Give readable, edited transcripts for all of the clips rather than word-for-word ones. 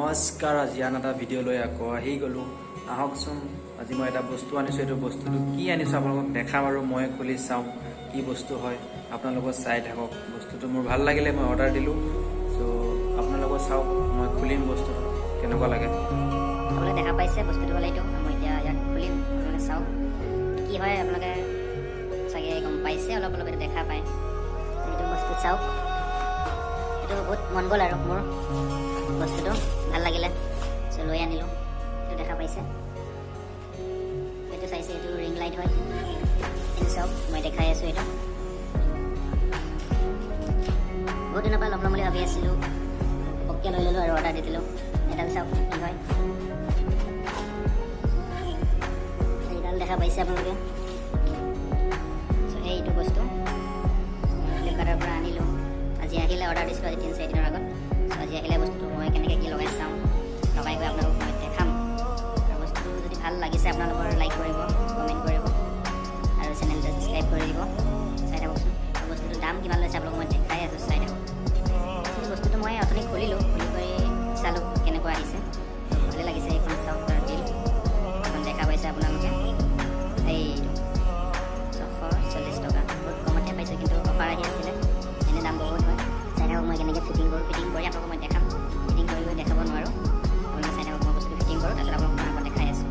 নমস্কাৰ, আজি আন এটা ভিডিঅ' লৈ আকৌ আহি গ'লোঁ। আহকচোন, আজি মই এটা বস্তু আনিছোঁ। এইটো বস্তুটো কি আনিছোঁ আপোনালোকক দেখাম আৰু মই খুলি চাওঁ কি বস্তু হয়। আপোনালোকে চাই থাকক। বস্তুটো মোৰ ভাল লাগিলে, মই অৰ্ডাৰ দিলোঁ। চ' আপোনালোকে চাওক, মই খুলিম বস্তুটো কেনেকুৱা লাগে। আপোনালোকে দেখা পাইছে বস্তুটো হ'লে এইটো। মই এতিয়া ইয়াক খুলিম, আপোনালোকে চাওক কি হয়। আপোনালোকে চাগে গম পাইছে, অলপ অলপ এইটো দেখা পায়। এইটো বস্তু চাওক, এইটো বহুত মন গ'ল আৰু মোৰ বস্তুটো ভাল লাগিলে, চ' লৈ আনিলোঁ। এইটো দেখা পাইছে, এইটো চাইছে, এইটো ৰিং লাইট হয়। এইটো চাওক, মই দেখাই আছোঁ। এইটো বহুত দিনৰ পৰা ল'ম ল'ম বুলি ভাবি আছিলোঁ, ঘপককৈ লৈ ল'লোঁ আৰু অৰ্ডাৰ দি দিলোঁ। এডাল চাওক কি হয়, এইডাল দেখা পাইছে আপোনালোকে। চ' এইটো বস্তু ফ্লিপকাৰ্টৰ পৰা আনিলোঁ, আজি আহিলে। অৰ্ডাৰ দিছিলোঁ আজি 3-4 দিনৰ আগত। চ' আজি আহিলে বস্তুটো। মই কেনেকৈ কি লগাই চাওঁ, লগাই গৈ আপোনালোকক মই দেখাম। আৰু বস্তুটো যদি ভাল লাগিছে আপোনালোকৰ, লাইক কৰিব, কমেণ্ট কৰিব আৰু চেনেলটো ছাবস্ক্ৰাইব কৰি দিব। চাই থাককচোন, আৰু বস্তুটোৰ দাম কিমান লৈছে আপোনালোকক মই দেখাই আছোঁ, চাই থাকক। এই বস্তুটো মই অথনি খুলিলোঁ, খুলি কৰি চালোঁ কেনেকুৱা আহিছে, ভালে লাগিছে। এইখন চাওক, তাৰ বিল এখন দেখা পাইছে আপোনালোকে। এইটো 640 টকা, বহুত কমতে পাইছোঁ, কিন্তু অফাৰ আহি আছিলে, এনে দাম বহুত হয়। চাই থাকক মই কেনেকৈ ফিটিং কৰোঁ, ফিটিং কৰি আপোনালোকক মই দেখাম। ফিটিং কৰি কৰি দেখাব নোৱাৰোঁ, আপোনালোকে চাই থাকক। মই বস্তুটো ফিটিং কৰোঁ, তাৰপিছত আপোনালোকক মই আকৌ দেখাই আছোঁ।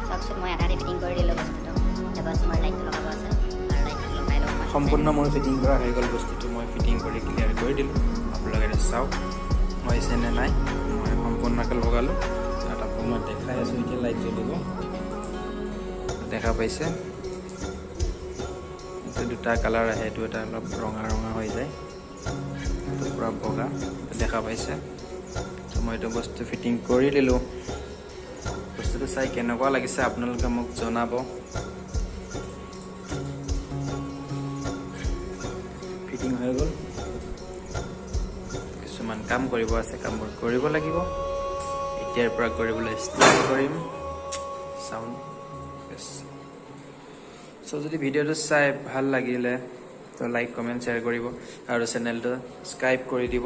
চাওকচোন, মই আধা ফিটিং কৰি দিলোঁ বস্তুটো। এতিয়া বাছ মই লাইটটো লগাব আছে আৰু লাইটটো লগাই লওঁ মই। সম্পূৰ্ণ মোৰ ফিটিং কৰা হৈ গ'ল বস্তুটো। মই ফিটিং কৰি ক্লিয়াৰ কৰি দিলোঁ। আপোনালোকে এতিয়া চাওক হৈছে নে নাই। মই সম্পূৰ্ণকৈ লগালোঁ আৰু আপোনাক মই দেখাই আছোঁ। এতিয়া লাইট জ্বলিব, দেখা পাইছে। এইটো দুটা কালাৰ আহে, এইটো এটা অলপ ৰঙা ৰঙা হৈ যায়, এইটো পূৰা বগা, দেখা পাইছে। মই এইটো বস্তু ফিটিং কৰি দিলোঁ। বস্তুটো চাই কেনেকুৱা লাগিছে আপোনালোকে মোক জনাব। ফিটিং হৈ গ'ল। কিছুমান কাম কৰিব আছে, কামবোৰ কৰিব লাগিব। এতিয়াৰ পৰা কৰিবলৈ ষ্টাৰ্ট কৰিম। চাউণ্ড। চ' যদি ভিডিঅ'টো চাই ভাল লাগিলে তো লাইক, কমেণ্ট, শ্বেয়াৰ কৰিব আৰু চেনেলটো ছাবস্ক্ৰাইব কৰি দিব।